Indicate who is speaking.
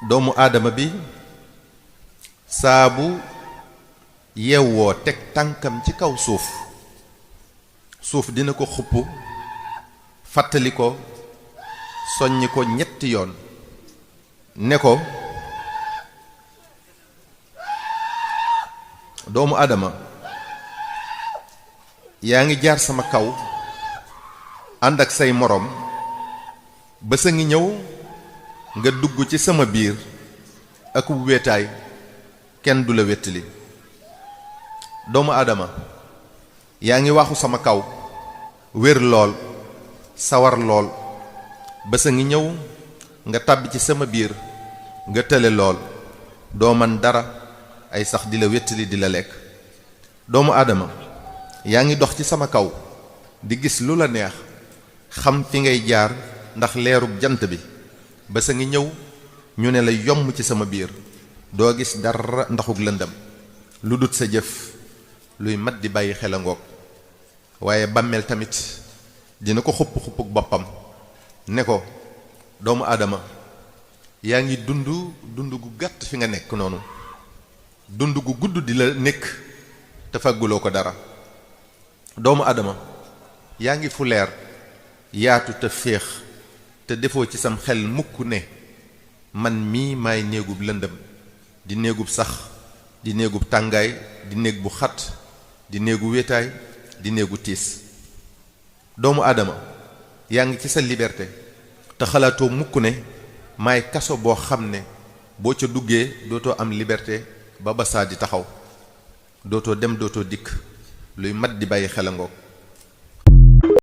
Speaker 1: doomu aadama bi saabu yewwoo teg tànkam ci kaw suuf dina ko xupp fàttali ko soññi ko ñetti yoon ne ko doomu aadama yaa ngi jaar sama kaw ànd ak say moroom ba sa ngi ñëw nga dugg ci sama biir ak bu wéetaay kenn du la wéttali doomu aadama yaa ngi waxu sama kaw wér lool sawar lool ba sa ngi ñëw nga tàbbi ci sama biir nga tële lool doo man dara ay sax di la wéttali di la lekk doomu aadama yaa ngi dox ci sama kaw di gis lu la neex xam fi ngay jaar ndax leerug jant bi ba sa ngi ñëw ñu ne la yomm ci sama biir doo gis dara ndaxug lëndam lu dut sa jëf luy mat di bàyyi xel a ngoog waaye bàmmeel tamit dina ko xupp boppam ne ko doomu aadama yaa ngi dund gu gàtt fi nga nekk noonu dund gu gudd di la nekk te fagguloo ko dara doomu aadama yaa ngi fu leer yaatu te féex te defoo ci sam xel mukk ne man mii maay néegub lëndëm di néegub sax di néegub tàngaay di néeg bu xat di néegu wéetaay di néegu tiis doomu aadama yaa ngi ci sa liberté te xalaatoo mukk ne maay kaso boo xam ne boo ca duggee dootoo am liberté ba saa di taxaw dootoo dem dootoo dikk luy mat di bàyyi xel a ngoog